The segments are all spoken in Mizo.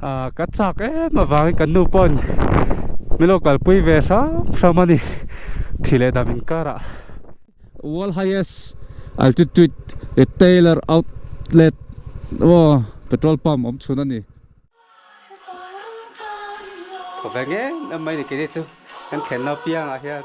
Ka chak em avangin kan nu pawhin min lo kalpui ve hram hram a ni thi leh dam inkarah. World highest altitude retailer outlet aw petrol pump awm chhun a ni. Khawvel em em mai ni keini chu kan thlenna apiangah hian.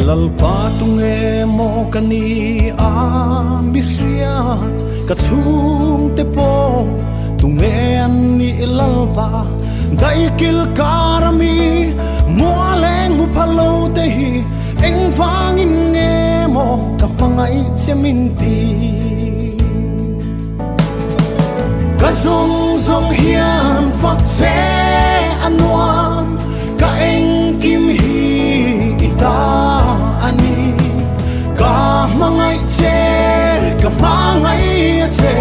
Lalpa tunge maw ka ni a mi hriat ka chhungte pawh tunge an nih Lalpa Daikil kar ami mualeng hmu pha lo te hi engvangin nge maw ka hmangaih che min ti. Ka zawng zawng hian fak che a nuam ka engkim hi i ta a ni. Ka hmangaih che ka hmangaih a che.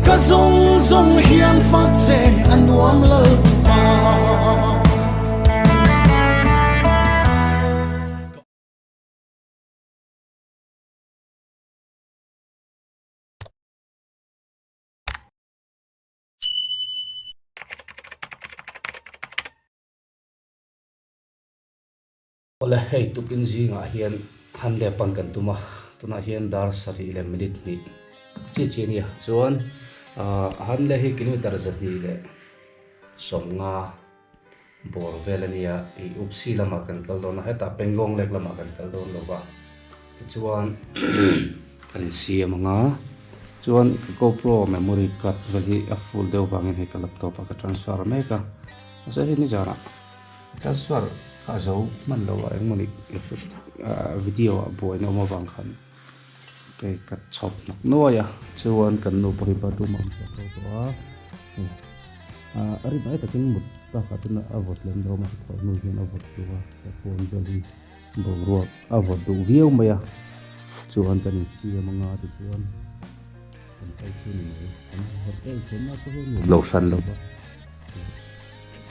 Ka zawng zawng hian fak che a nuam Lalpa. Awle hei tukin zingah hian han leh pan kan tum a, tunah hian dar sarih leh minute hnih chi chi a nia. Chuan ah han leh hi kilometer zahnih leh sawmnga bawr vel a nia, ih Upsi lamah kan kal dawn a, hetah Pangong lake lamah kan kal dawn lo va. Tichuan kan insiam ang a, chuan ka GoPro memory card vel hi a full deuh vangin hei ka laptop ah ka transfer mek a, mahse hei nizanah. Transfer kha a zo hman lo a engmawni video ah buaina awm avang khan kei ka chhawp hnawk nuai a chuan kan nu pawh hi bathroom ah a awm tawh tawh a a ri mai takin mut bakah chuan a vawt lem lo a mahse thawh hnu hian a vawt duh a ka phone vel hi boruak a vawt duh viau mai a chuan kan insiam anga tichuan kan kal chu ni mai an hotel thlenna pawh hi a nuam lo hran lo va.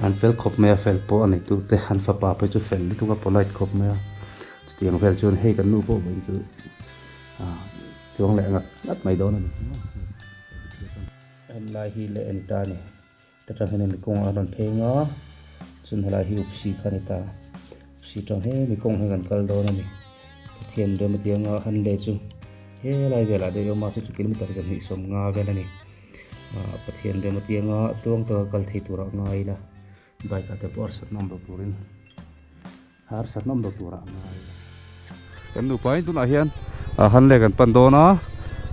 An fel khawp mai a, fel pawh a nei tu te an fapa phei chu fel lutuk a polite khawp mai a, chutiang vel chuan hei kan nu pawh vawiin chu ah chuang leh ngat ngat mai dawn a ni. Helai hi leh a ni ta a ni, ta tang hian mi kawngah a rawn pheng a, chuan helai hi upsi kha a ni ta, upsi tang he mi kawng hi kan kal dawn a ni, Pathian rem atianga han leh chu helai velah te awm a chu chu kilometer 250 vel a ni. Ah Pathian rem atianga tluang taka kal thei turah ngai ila bike ah te pawh harsatna awm lo turin harsatna awm lo turah ngai ila. Kan nupa in tunah hian han leh kan pan dawn a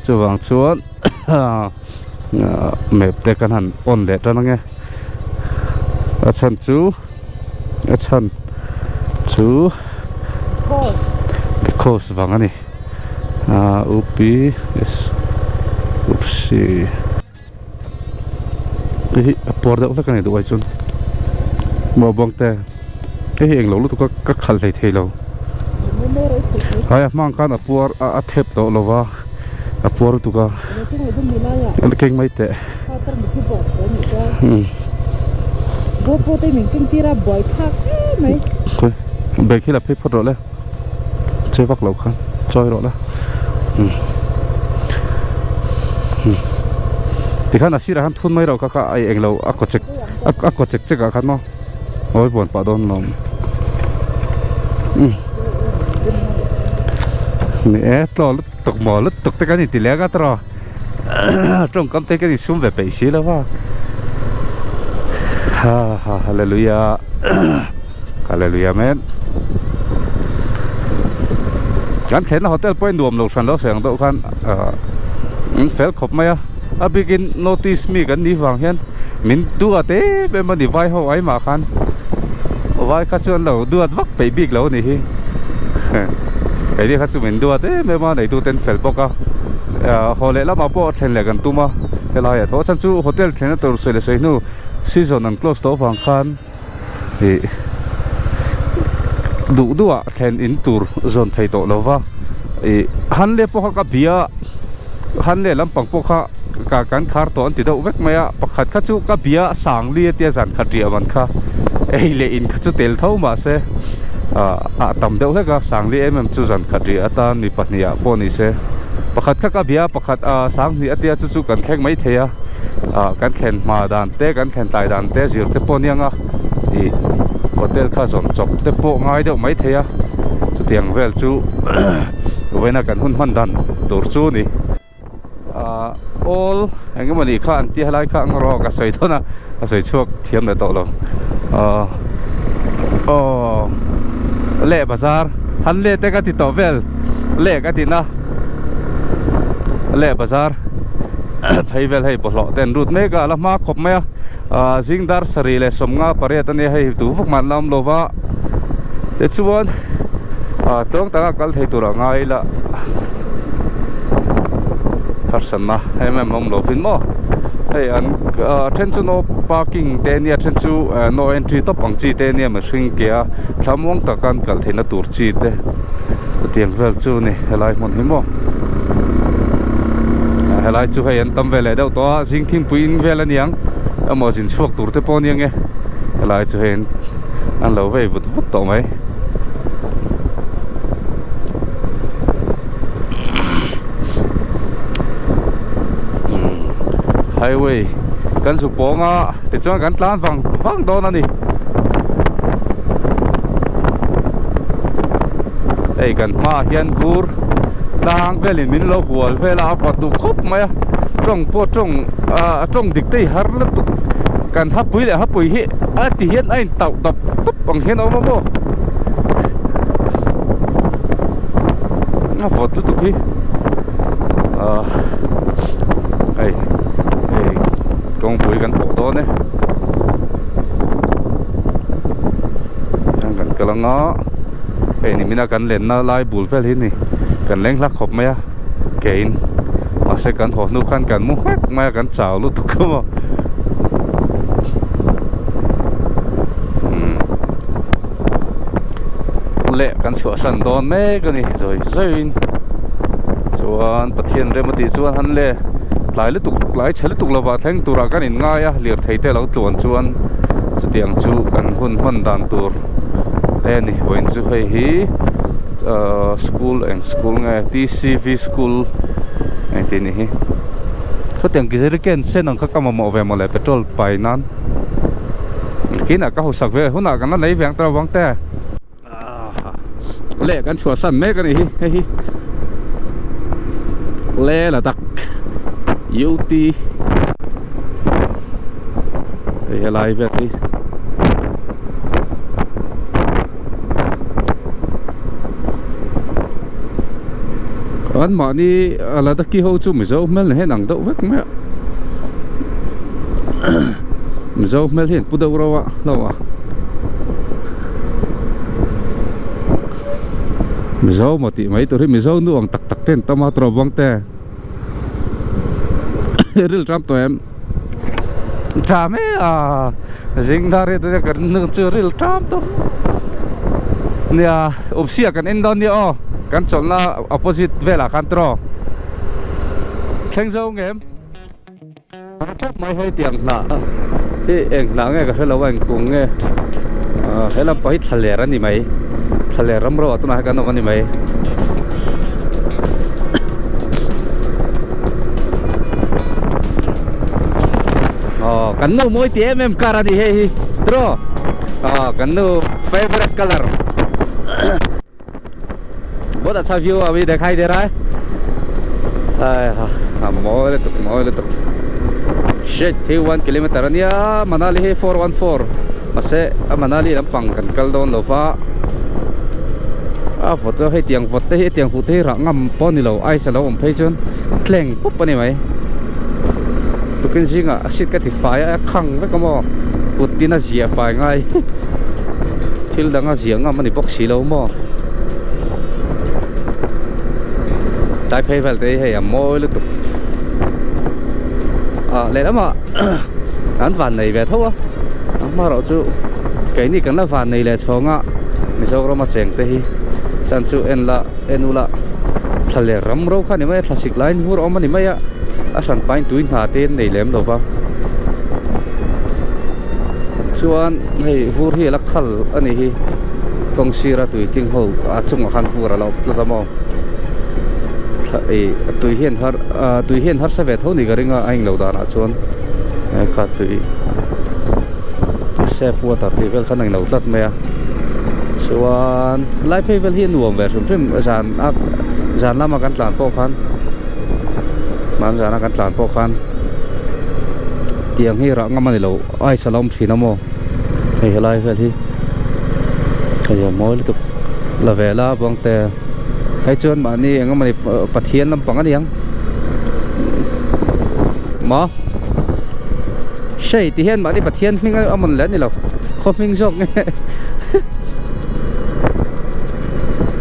chuvang chuan map te kan han on leh tan ange a chhan chu a chhan chu because vang a ni. Ah upi s upsi hei hi a puar deuh hlek a ni duh ai chuan maw buang te hei hi englo lutuk a ka khalh hlei thei lo hai a hmang khan a puar a thep tawh lo va a puar lutuk a a keng mai teh bag hi la phei phawt rawh le. Che vak lo khan chawi rawh la tikhan a sirah khan thun mai rawh kha kha ai englo a kaw chek a kaw chek chek ah khan maw awi vuan pah dawn lawm ni e tlaw lutuk maw lutuk te kan inti leng a tawrh tawngkam te kan insum ve peih si lo va ha ha hallelujah. Hallelujah amen Kan thlenna hotel pawh hi nuam lo hran lo sawi ang deuh khan ah an fel khawp mai a a bikin notice mi kan nih vang hian min duat em em a ni vai ho ai mah khan vai kha chu an lo duat vak peih bik lo a nih hi keini kha chu min duat em em a neitute an fel bawk a ah haw leh lamah pawh thlen leh kan tum a helaiah tho a chhan chu hotel thlenna tur sawi leh sawi hnu season an close tawh avang khan. Ih duh duh ah thlen in tur zawn thei tawh lo va ih han leh pawh kha ka bia Han leh lampang pawh kha ka kan khar tawh an ti deuh vek mai a pakhat kha chu ka bia sang li a tia zan khat riah man kha ei leh in kha chu tel tho mahse ah a tam deuh hlek a sang li em em chu zan khat riah atan mi pahnih ah pawh ni se pakhat kha ka bia pakhat ah sang hnih a tia chu chu kan thleng mai thei a ah kan thlen hma dan te kan thlen tlai dan te zir te pawh a niang a ih hotel kha zawn chawp te pawh ngai deuh mai thei a chutiang vel chu vawiina kan hun hman dan tur chu a ni ah awl eng emaw ni kha an tia helai kha ang rawh ka sawi dawn a ka sawi chhuak thiam leh tawh lo ah aw leh bazar han leh te ka ti tawh vel leh ka ti na leh bazar phei vel hei bawlhhlawh te an lut mek a a la hma khawp mai a ah zing dar sarih leh sawmnga pariat a nia hei tu vak mah an la awm lo va tichuan ah tluang taka kal thei tur a ngai ila harsatna em em a awm lo vin maw hei an ah then chu no parking te ania then chu no entry tawp ang chi te ania mihring ke a thlamuang taka an kal theihna tur chi te chutiang vel chu a ni helai hmun hi maw helai chu hei an tam ve leh deuh tawh a zing thingpui in vel a niang emaw zin chhuak tur te pawh a nia nge helai chu hei an lo vei vut vut tawh mai. Highway kan zuk pawng a tichuan kan tlan vang vang dawn a ni hei kan hmaah hian vur tlang velin min lo hual vel a a vawt duh khawp mai a tawng pawh tawng ah tawng dik te i har lutuk kan hapui leh hapui hi a ti hian a intauh dap dap ang hian a awm a maw a vawt lutuk hi ah hei hei kawngpui kan pawh dawn e an kan kal anga hei ni mina kan lenna lai bul vel hi ni kan leng hlak khawp mai a kein mahse kan haw hnu khan kan mu nghek mai a kan chau lutuk a maw. Leh kan chhuahsan dawn mek a ni zawi zawiin chuan Pathian rem a tih chuan han le tlai lutuk tlai chhe lutuk lovah thleng turah kan inngai a lirthei te a lo tluan chuan chutiang chu kan hun hman dan tur te a ni vawiin chu hei hi ahh school eng school nge T_C_V school engtih ni hi khawtiang jerrycan sen ang kha ka mamawh ve mawle petrol pai nan. Kinah ka hausak ve hunah kan la nei ve ang ta vang te leh kan chhuahsan mek a nih hi hei hi le la tak UT hei helai vel hi an mahni Ladakhi ho chu Mizo hmel nen hian ang deuh vek mai a. Mizo hmel hi an pu deuh reuh a hlauh a Mizo maw tih mai tur hi Mizo nu ang tak tak te an tam a tawrh te ril ram tawh em tha mai a zing dar hi te kan nu chu ril ram tawh nia awmsia kan en dawn nia aw kan chawlhna opposite velah khan tawrh thleng zo ngem. Tawp mai hei tiang hnah hi eng hnah nge ka hrelo a eng kung nge ah he lampang hi thlaler a ni mai thlaler ram ro ah tunah hian kan awm a ni mai aw kan nu mawi ti em em car a ni hei hi tiraw aw kan nu favourite colour. बहुत अच्छा व्यू अभी दिखाई दे रहा है हा mawi lutuk mawi lutuk shit hi one kilometer ania Manali hi 414 mahse a Manali lampang kan kal dawn lo va a vawt hei tiang vawt te hi tiang huh te hi rah ngam pawh a ni lo ice a lo awm phei chuan tleng pup a ni mai tukin zingah a seat ka ti fai a a khang vek a maw kut tin a ziah fai ngai. Thil dang a ziah ngam a ni bawk si lo maw? Tlai phei vel te hi hei a mawi lutuk. Ah lehlamah an van nei ve tho a, a hmarawh chu keini kan la van nei leh chhawng a Mizoram a cheng te hi chan chu en la en ula. Thla leh ram ro kha a ni mai a, thlasik laiin vur a awm a ni mai a, a hran pain tui hna te an nei lem lo va. Chuan hei vur hi a la khal a ni hi, kawng sira tui tling ho a chungah khan vur a la awm tlat a maw. Thla ih tui hian har ah tui hian harsa ve tho ni ka ring a, a englo danah chuan he kha tui safe water tih vel khan a englo tlat mai a. Chuan lai phei vel hi a nuam ve hrim hrim zan a zan lama kan tlan pawh khan hman zana kan tlan pawh khan tiang hi rah ngam a ni lo ice a la awm thin a maw hei helai vel hi hei a mawi lutuk la ve la bawng te hei chuan mahni eng emawni pathian lampang a ni ang maw hei ti hian mahni pathian hming a mawn le a ni lo khaw hming zawk nge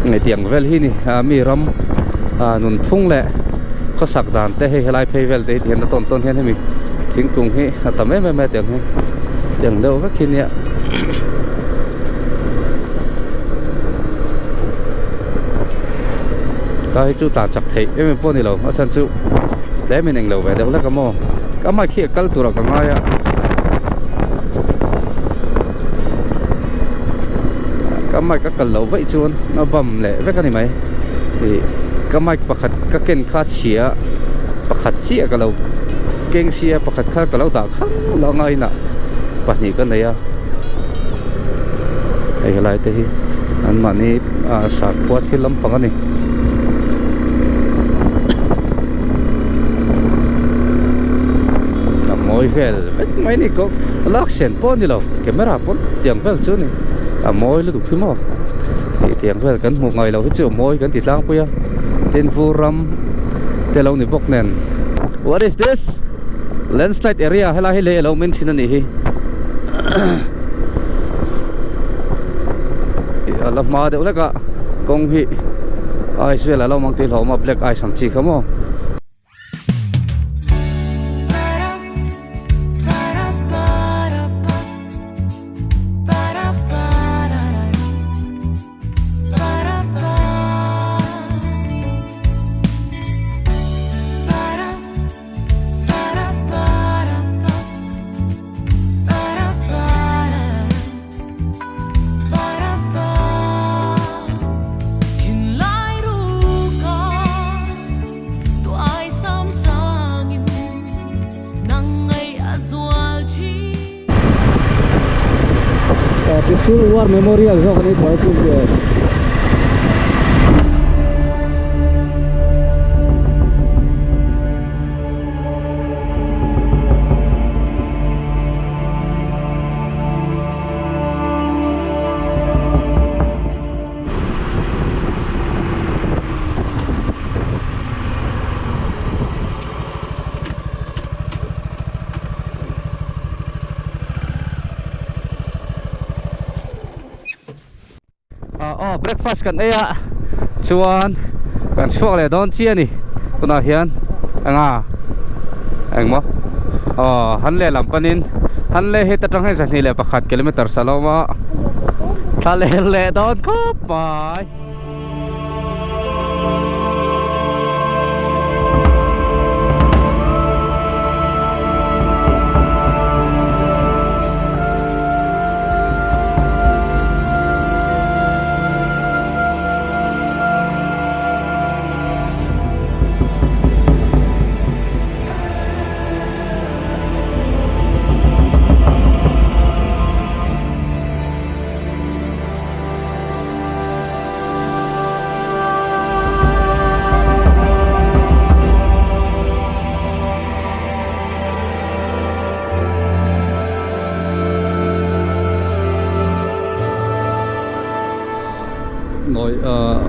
Hetiang vel hi ni ah mi ram ah nunphung leh khawsak dan te hei helai phei vel te hi tihian a tawn tawn hian hemi thingkung hi a tam em em a hetiang hi tiang deuh vek hi nia. Ta hi chu tlan chak theih em em pawh a ni lo a chhan chu tlem in englo ve deuh hlek a maw ka mic hi a kal turah ka ngai a. Ka mic a kal loh vaih chuan a bam leh vek a ni mai ih ka mic pakhat ka ken kha chhia pakhat chiah ka lo keng sia pakhat kha ka lo dah khang lo anga inah pahnih ka nei a hei helai te hi an mahni ah sakhua thil lampang a ni. A mawi vel vek mai a ni kawng lak sen pawh a ni lo camera pawn tiang vel chu a ni a mawi lutuk hi maw ih tiang vel kan hmuh ngai loh hi chu a mawi kan ti tlangpui a tin vur ram te lo ni bawk nen what is this landslide area helai hi lei a lo min thin a nih hi ih a la hma deuh hlek a kawng hi ice vel a lo awm ang tih hlauhawm a black ice ang chi kha maw. Trishul War Memorial zawk a ni tho chu ve. Aw breakfast kan ei a chuan kan chhuak leh dawn chiah a ni tunah hian eng a engmaw aw han lehlam panin han leh heta tang hian 21 kilometer sa lo awm a thla leh leh dawn khawp mai. Nawi ah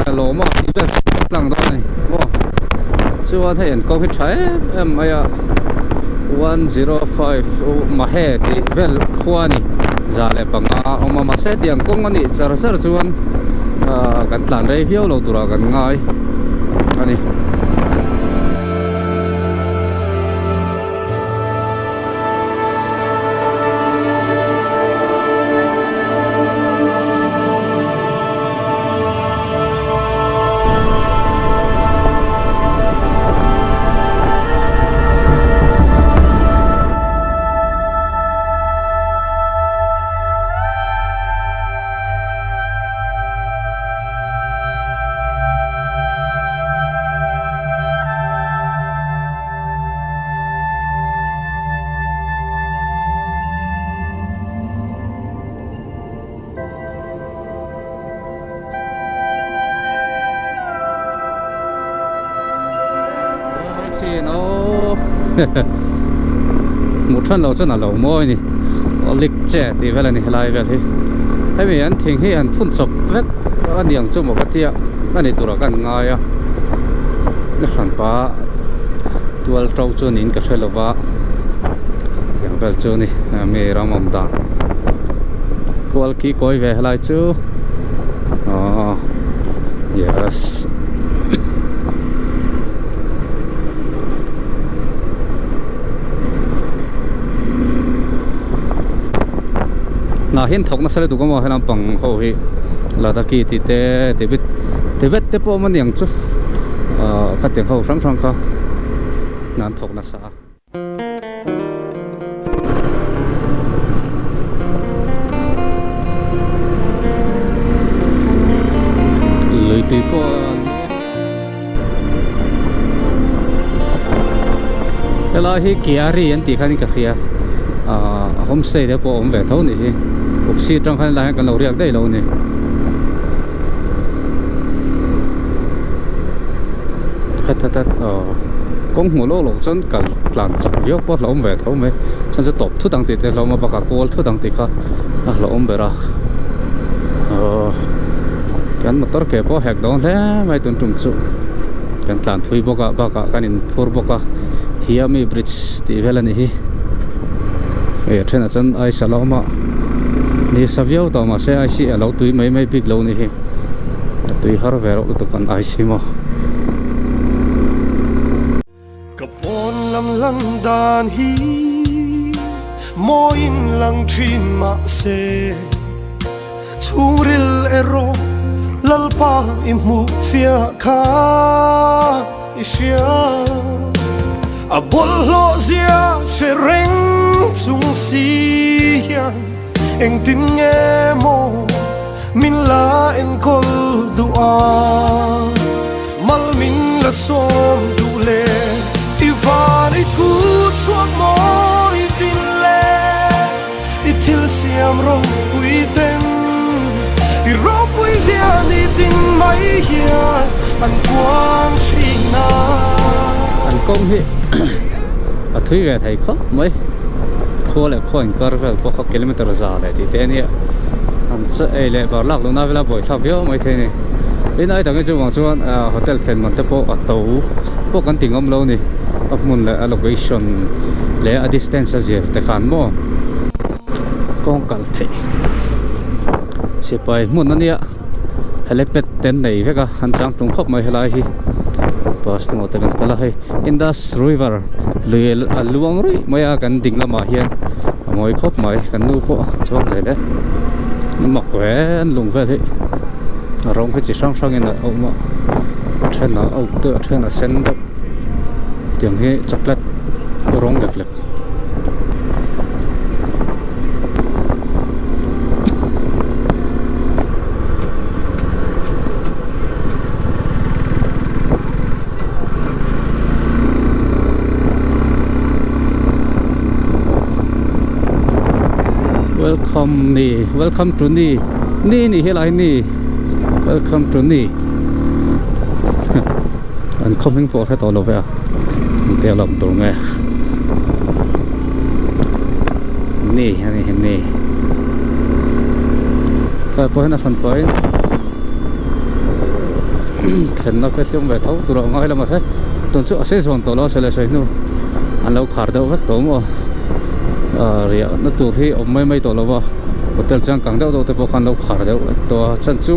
a lawm a tih vel tlang dawn a ni maw chuan hei an kawng hi tha em em mai a 105 Mahe tih vel khua a ni 105 a awm a mahse tiang kawng a nih char char chuan ah kan tlan rei viau lo turah kan ngai a ni. thin aw hmuh than lo chuan a lo mawi a ni lik che tih vel a ni helai vel hi hemi an thing hi an phun chawp vek a ni ang chu maw ka tia a ni turah ka an ngai a a hranpa tual to chu niin ka hre lova tiang vel chu a ni mi ram awm dan kual khi kawi ve helai chu aww yes. Hnah hian thawk nasa lutuk a maw he lampang ho hi Ladakhi tih te Tibet Tibet te pawh a awm a niang chu ahh khatiang ho hrang hrang kha hna an thawk nasa a. Lui tui pawh a Helai hi Kiari an tih khan in ka hria ahh homestay te pawh a awm ve tho nih hi Upsi atang khan helai hian kan lo riak daih lo a ni. Hethethet aw kawng hmuh lawk lawk chuan kal tlan chak viau pawh a hlauhawm ve tho mai chhan chu tawp thut ang tih te a hlauhawm a bakah kawl thut ang tih kha a hlauhawm ber a aw kan motor ke pawh a hek dawn hle mai tun tum chu kan tlan thui bawk a bakah kan in phur bawk a hiami bridge tih vel a nih hi hei a thenah chuan aisa la awm a nisa viau tawh mahse aisi a lo tui mai mai bik lo a nih hi a tui har ve reuh lutuk an aisi maw. Ka pawn lam lan dan hi mawiin lang thin mahse chhungril erawh Lalpa i hmuh fiah kha i hria. A bawlhhlawh zia hre reng chung si hian engtin nge maw Min la enkawl duh a, mal min la sawm duh le. I van i ku chhuak mawi tin le, i thil siam ropui ten. I ropui zia ni tin mai hian an puang thin a. An kawng hi a thui ve thei khawp mai, khua leh khua inkar vel pawh kha kilometer za leh tih te a nia. An chaw ei leh bar lak lohna vela buaithlak viau mai thei a ni. Tin ai dang hi chuvang chuan ah hotel thlen man te pawh a to pawh kan ti ngawm lo a ni. A hmun leh a location leh a distance a zir te khan maw kawng kal theih sipai hmun a nia helipad te an nei vek a an chang tlung khawp mai helai hi bus hnungah te kan kal a hei Indus river lui a luang ruih mai a kan ding lamah hian. A mawi khawp mai kan nu pawh chuang zel e a mak ve an lung vel hi a rawng hi chi hrang hrang in a awm a a then a uk deuh a then a sen deuh tiang hi chocolate rawng lek lek. Welcome ni welcome to ni ni ni helai ni welcome to ni an khaw hming pawh hre tawh lo ve a engtia lam tur nge ni a ni hi ni tlai pawh hian a hran pawhin thlenna te hliam ve tho tur a ngai lo mahse tun chu a season tawh lo a sawi leh sawi hnu an lo khar deuh vek tawh maw ah riahna tur hi awm mai mai tawh lo va hotel changkang deuh deuh te pawh khan an lo khar deuh vek tawh a chhan chu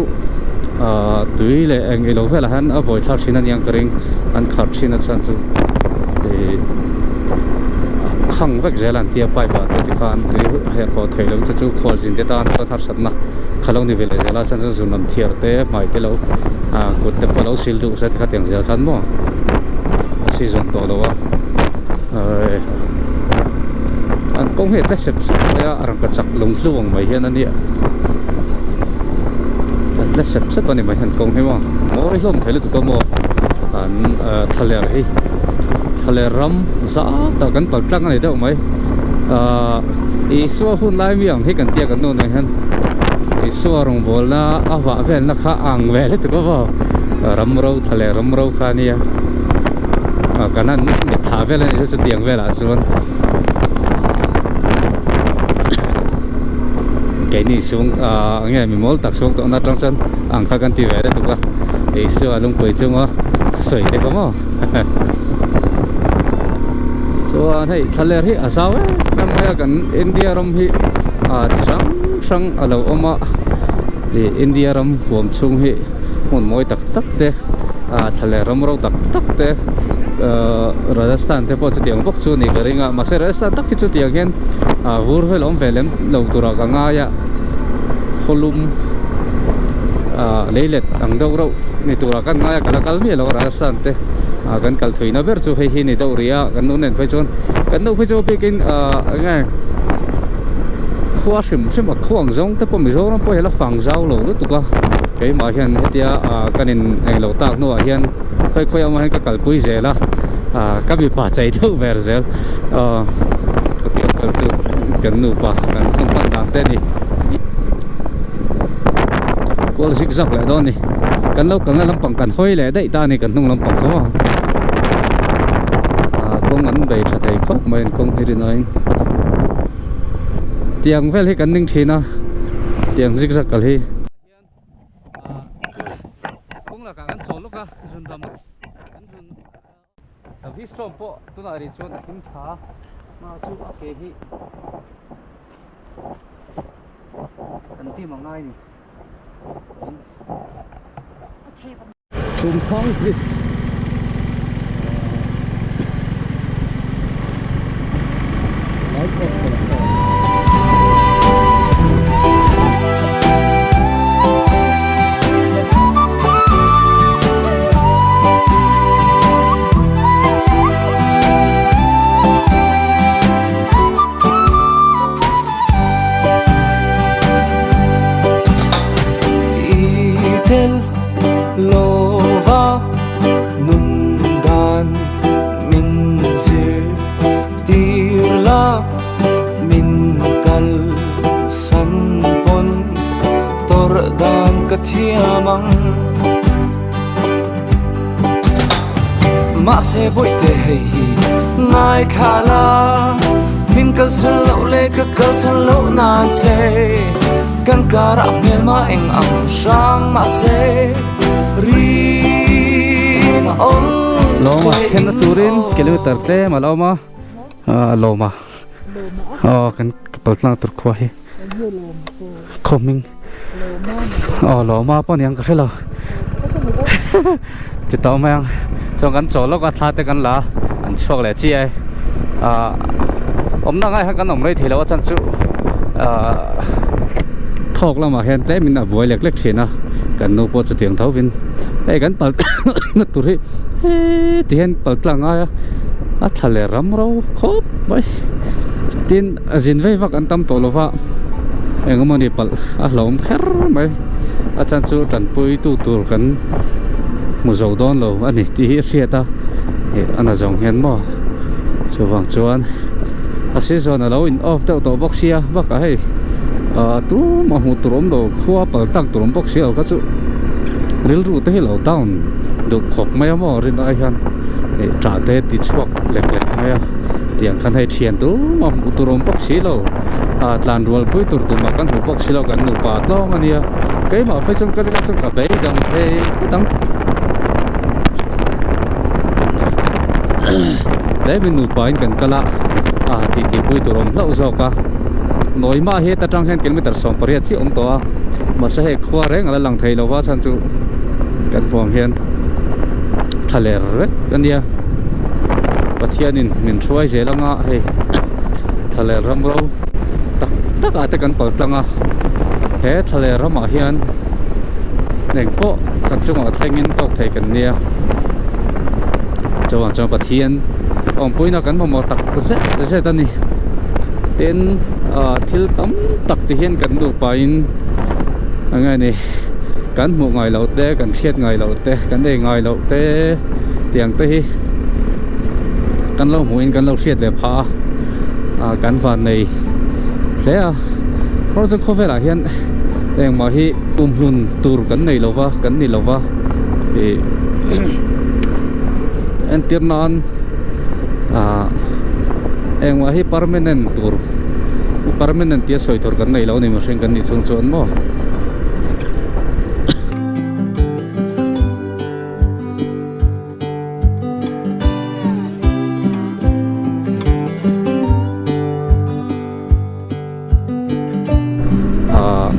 ah tui leh eng ilo velah hian a buaithlak thin a niang ka ring an khar thin a chhan chu ih khang vek zel an tia pipe ah te tikhan tui herh haw theih loh chu chu khualzin te tan chuan harsatna kha lo ni ve leh zel a chhan chu zun lam thiar te hmai te lo ah kut te pawh lo sil duh se tikha tiang zel khan maw a season tawh lo a eh an kawng hi a tle sep sep mai a rangka chak lung hlu ang mai hian a nia a tle sep sep a ni mai an kawng hi maw mawi hlawm thei lutuk a maw an thlaler hi thlaler ram zau tak kan pal tlang a ni deuh mai ah Isua hun lai mi ang hi kan tia kan nu nen hian. Isua rawngbawlna a vah velna kha a ang ve lutuk a maw ram ro thla leh ram ro kha a nia. Kan han mitthla vel a nih chu chutiang velah chuan keini chhung ah nge mi mawl tak chhung tawhna atang chuan ang kha kan ti ve lutuk a Isua lungpui chunga thusawi te kha maw chuan hei thlaler hi a zau em em mai a kan India ram hi ah chi hrang hrang a lo awm a ih India ram huam chhung hi hmun mawi tak tak te ah thlaler ram ro tak tak te ahh Rajasthan te pawh chutiang bawk chu a nih ka ring a mahse Rajasthan tak hi chutiang hian ah vur vel awm ve lem lo turah ka ngai a khawlum ah leilet ang deuh reuh ni turah kan ngai a ka la kal miah lo a Rajasthan te ah kan kal thuina ber chu hei hi ni deuh rih a kan nu nen phei chuan kan nu phei chu bikin ah eng nge khua hrim hrim a khuang zawng te pawh Mizoram pawh hi a la fang zau lo lutuk a keimah hian hetia ah kan in englo tak hnuah hian khawi khawi awmah hian ka kalpui zel a ah ka mipa chei deuh ber zel aw ka pian kal chu kan nupa kan hmun hman dan te a ni kual zig zag leh dawn a ni kan lo kalna lampang kan hawi leh daih ta a ni kan hnung lampang kha maw ah kawng an bei tha thei khawp mai an kawng hi rinaiin tiang vel hi kan ning thin a tiang zig zag kal hi. Kawng lakah kan chawl lawk a zun ram kan zun V-storm pawh tunah rih chuan a him tha a chu a ke hi kan dim a ngai a ni chuan Tumthang Bridge Light off ka lo ta. I tel lova nun dan min zir tir la min kal san pawn tawrh dan ka thiam ang. Mahse bawihte hei hi ngaithla la min kalsan loh leh ka kalsan loh nan che kan karah hmelma eng ang hrang mahse rin awm Lawma thlenna turin kilometer tlem a lo awm a ah Lawma aw kan pal tlang tur khua hi khaw hming aw Lawma pawh a ni ang ka hre lo ti tawh mai ang chuan kan chawl lawk a thla te kan la a an chhuak leh chiah e ah awmna ngai khan kan awm rei thei lo a chuan chu ah thawk lamah hian tlemin a buai lek lek thin a kan nu pawh chutiang tho vin hei kan pal na tur hi heti hian pal tlang ngai a a thla leh ram ro khawp mai tin a zin vei vak an tam tawh lo va eng emaw ni palh a hlauhawm kher mai a chan chu tanpui tu tur kan hmu zo dawn lo a ni tih hi a hriat a ih a na zawng hian maw chuvang chuan a season a lo in off deuh tawh bawk sia bakah hei ah tumah hmuh tur awm lo khua pal tak tur awm bawk si lo kha chu rilru te hi lo down duh khawp mai a maw rin ai hian ih tah te ti chhuak lek lek mai a tiang khan hei thian tumah hmuh tur awm bawk si lo ah tlan rual pui tur tumah kan hmu bawk si lo kan nupa tlawng a nia keimah phei chuan ka rilru chuan ka beidang thei phawt ang tlem in nupa in kan kal a ah titi pui tur awm hlauh zawk a nawi mah hi heta tang hian kilometer 18 chiah awm tawh a mahse hei khua reng a la lang thei lo va chhan chu kan hmuh ang hian thla ler vek a nia Pathianin min hruai zel anga hei thla ler ram ro tak tak ah te kan pal tlang a he thla ler ramah hian eng pawh kan chungah thlengin tawk thei kan nia chuan chuan Pathian awmpuina kan mamawh tak zet zet a ni tin ah thil tam tak ti hian kan nupa in eng nge ni kan hmuh ngai loh te kan hriat ngai loh te kan ei ngai loh te tiang te hi kan lo hmuhin kan lo hriat ve phah a ah kan van nei hle a hawr chu khawvelah hian engmah hi kumhlun tur kan nei lo va kan ni lo va ih. Entir nan ah engmah hi permanent tur permanent tia sawi tur kan nei lo a ni mihring kan nih chhung chuan maw. Ahh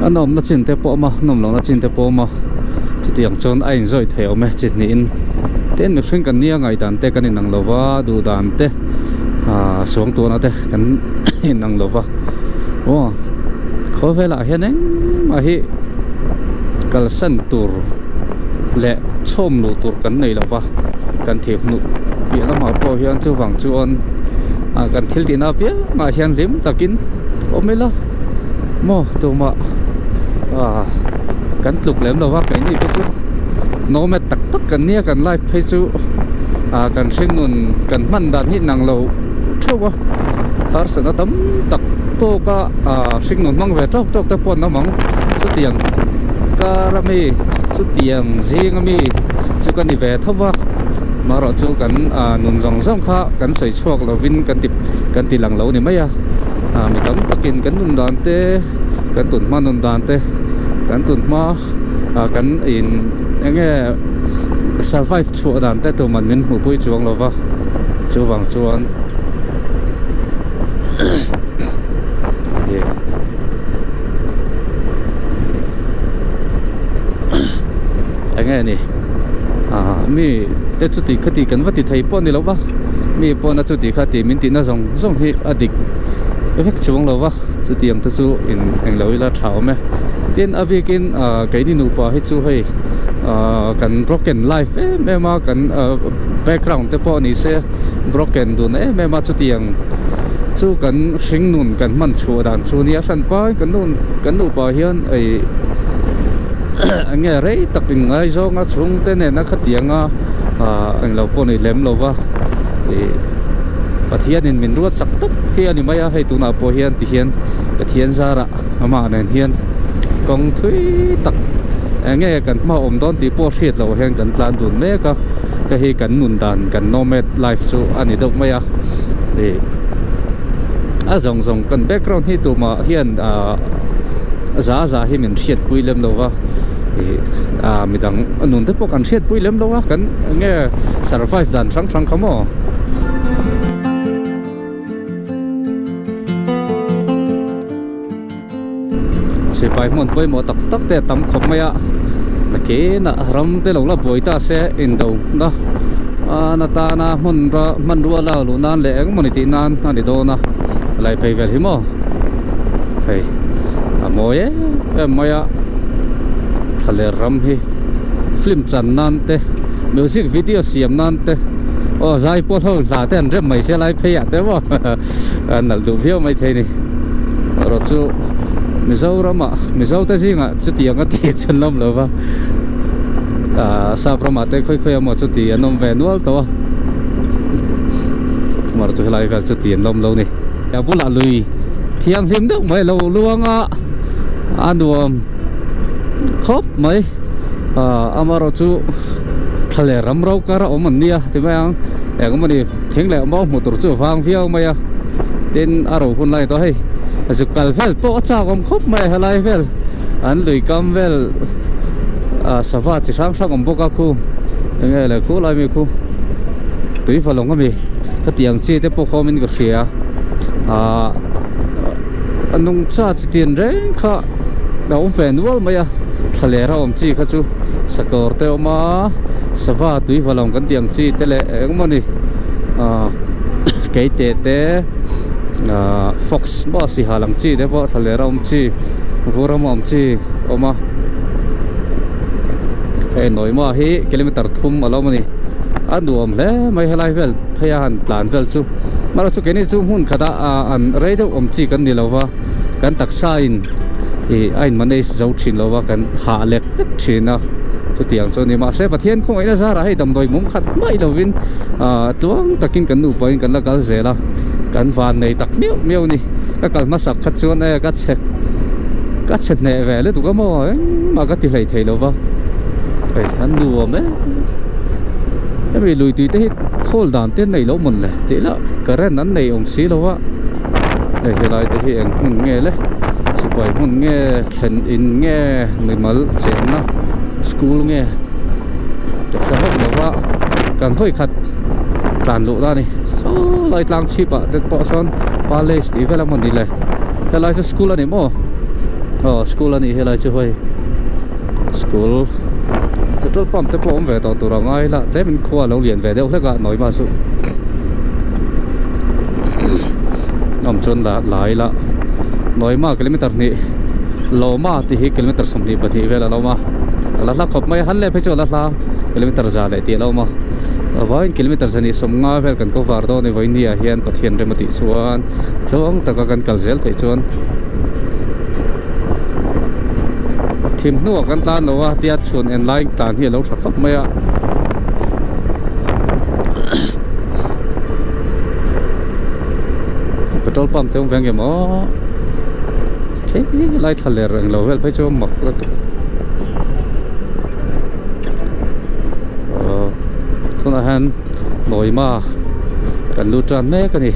a nawmna chin te pawh a awm a nawm lohna chin te pawh a awm a chutiang chuan a inzawih thei awm e chi hnihin tin mihring kan nia ngaihdan te kan inang lo va duh dan te ahh suangtuahna te kan inang lo va aw khawvelah hian engmah hi kalsan tur leh chhawm luh tur kan nei lo va kan thih hnuh piah lamah pawh hian chuvang chuan ah kan thil tihna apiangah hian hlim takin awm ila maw tumah ah kan tluk lem lo va keini te chu nomad tak tak kan nia kan life phei chu ah kan hringnun kan hman dan hi inang lo theuh a harsatna tam tak tawk a ah hringnun hmang ve tawk tawk te pawh an awm ang chutiang kar ami chutiang zing ami chu ka ni ve tho va marawh chu kan ah nun zawng zawng kha kan sawi chhuak lovin kan ti kan ti lang lo ni mai a ah mi tam takin kan nun dan te kan tun hma nun dan te kan tun hma ah kan in eng nge survive chhuah dan te tuman min hmuh pui chuang lo va chuvang chuan eng nge ni ah mi te chuti khati kan va ti thei pawh a ni lo va mi pawhna chuti khati min tihna zawng zawng hi a dik vek chuang lo va chutiang te chu in englo ila tha awm e tin a bikin ah keini nupa hi chu hei ah kan broken life em em a kan ah background te pawh ni se broken dun em em a chutiang chu kan hringnun kan hman chhuah dan chu nia hran pai kan nu kan nupa hian ei eng nge rei tak in ngaizawng a chhungte nena khatianga ah englo pawh ni lem lo va ih Pathianin min ruat sak tawp hi a ni mai a hei tunah pawh hian ti hian Pathian zarah amah nen hian kawng thui tak eng nge kan hma awm dawn tih pawh hriat loh hian kan tlan dun mek a hei hi kan nun dan kan nomad life chu a ni deuh mai a ih a zawng zawng kan background hi tumah hian ah za za hi min hriatpui lem lo va ih ah midang nun te pawh kan hriatpui lem lo a kan eng nge survive dan hrang hrang kha maw. Sipai hmun pawimawh tak tak te a tam khawp mai a nakinah ram te lo la buai ta se indo na an atana hmun hmanrua lak luh nan leh engemaw ni tih nan a ni dawn a lai phei vel hi maw hei a mawi em em mai a thlaler ram hi film chan nan te music video siam nan te aw zai pawl ho hla te an rem mai se lai phei ah te maw a nalh duh viau mai thei a ni erawh chu Mizoram ah Mizo te zingah chutiang a tih chu an awm lo va ah sap ramah te khawi khawi emaw chuti an awm ve nual tawh a erawh chu helai vel chuti an awm lo a ni a bulah lui thianghlim deuh mai a lo luang a a nuam khawp mai ah amaherawh chu thlaler ram ro kar a awm an nia ti mai ang eng emawni thing leh mau hmuh tur chu a vang viau mai a tin a ro hun lai tawh hei zuk kal vel pawh a chak awm khawp mai a helai vel an lui kam vel ah sava chi hrang hrang awm bawk a khu enge le khu lai mi khu tui va lawng ami ka tih ang chi te pawh khawm in ka hria ah a nungcha chi tin reng kha a awm ve nual mai a thlaler a awm chi kha chu sakawr te a awm a sava tui va lawng kan tih ang chi te leh engemaw ni ah keite te ah fox maw sihal ang chi te pawh thlaler a awm chi vur a awm chi a awm a hei nawihma hi kilometer thum a lo awm a ni a nuam hle mai helai vel phei a han tlan vel chu amaherawhchu keini chu hmun khatah ah an rei deuh awm chi kan ni lo va kan taksa in ih a in manage zo thin lo va kan hah lek lek thin a chutiang chu a ni mahse Pathian khawngaihna zarah hei damdawi mum khat mai lovin ah tluang takin kan nupa in kan la kal zel a kan van nei tak miauh miauh a ni ka kal hmasak kha chuan e ka chhe ka chhe hneh ve lutuk a maw engmah ka ti hlei thei lo va hei an nuam em. Hemi lui tui te hi khawl dan te an nei loh mawn le tih lah current an nei awm si lo a hei helai te hi eng hmun nge le sipai hmun nge thlen in nge mimal chenna school nge ka hre hauh lo va kan vawi khat tlan luh na a ni saw lai tlang chhip ah te pawh sawn palace tih vel a maw ni le helai chu school a ni maw aw school a nih helai chu hei school petrol pump te pawh awm ve tawh tur a ngai la tlem in khua a lo lian ve deuh hlek a nawi hma chu awm chuan la lai la nawi hma kilometer hnih lawma tih hi kilometer 22 vel a lo awm a a la hla khawp mai a han leh phei chu a la hla kilometer za leh tih a lo awm a vawiin kilometer zahnih sawmnga vel kan ko var dawn a ni vawiin ni ah hian Pathian rem a tih chuan tluang taka kan kal zel theih chuan thim hnuah kan tlan lo a tia chhun en lai tlan hi a lo tha khawp mai a. Petrol pump te awm ve ang em aw hei lai thla ler reng lo vel phei chu a mak lutuk aw tunah hian Lawima kan lut tan mek a ni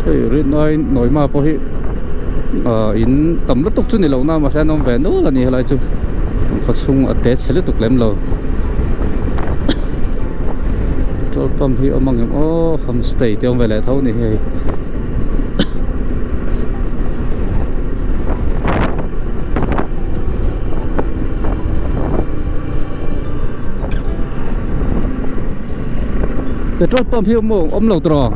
hei rinai Lawima pawh hi ah in tam lutuk chu ni lo na mahse an awm ve nual a ni helai chu khaw chhung a te chhe lutuk lem lo petrol pump hi a awm ang em aw homestay te awm ve leh tho a ni hei. Petrol pump hi awm awm lo tawh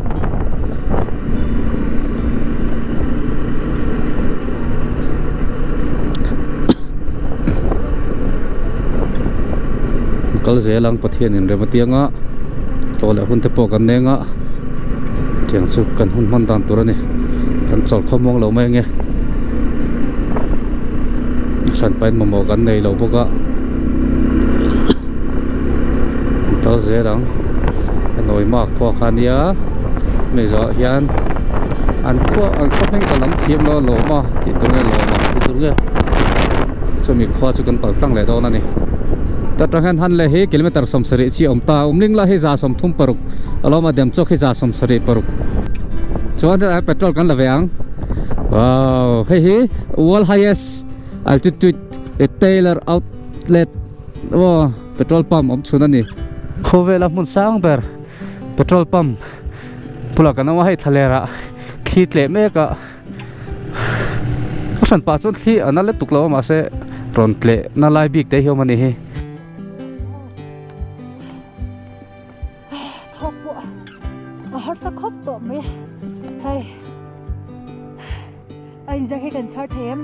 kal zel ang Pathian in rem atianga chaw leh hun te pawh kan neng a tiang chu kan hun hman dan tur a ni kan chawl khawm muang lo mai ange hran pahin mamawh kan nei lo bawk a kal zel ang a nawi mak khua kha ania hemi zawh hian an khua an khaw hming ka lam thiam lo a lawm a tih tur nge lawm ang tih tur nge chumi khua chu kan pal tlang leh dawn a ni ta tang hian han leh hi kilometer 70 chi a awm ta umling lah hi 36 a lawm a dem chawk hi 36 chuan hetah hian petrol kan la ve ang wow hei hi world highest altitude retailer outlet aw petrol pump awm chhun a ni khawvela hmun sang ber petrol pump bulah kan awm a hei thlaler ah thli tleh mek a a hran pah chuan thli a na lutuk lo a mahse rawn tleh na lai bik te hi a awm a ni hi. Thawk pawh a harsa khawp tawh mai hei a inziak hi kan chhar thei em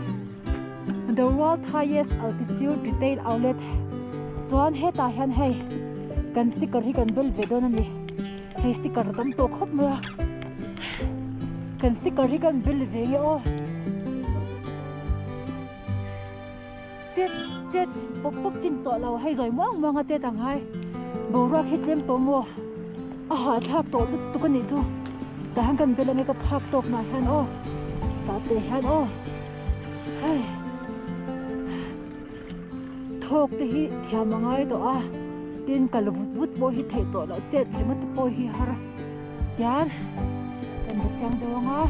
the world highest altitude retail outlet chuan hetah hian hei kan sticker hi kan bel ve dawn a ni hei sticker a tam tawh khawp mai a kan sticker hi kan bel ve nge aw. Chet chet pawp pawp chin tawh lo hei zawi muang muang a chet ang hai boruak hi tlem tawh maw a hahthlak tawh lutuk a nih chu tah hian kan bel ange ka phak tawk nah hian aw tah teh hian aw hei thawk te hi thiam a ngai tawh a tin kal vut vut pawh hi theih tawh loh chet ringawt te pawh hi har tian kan la chiang deuh ang a.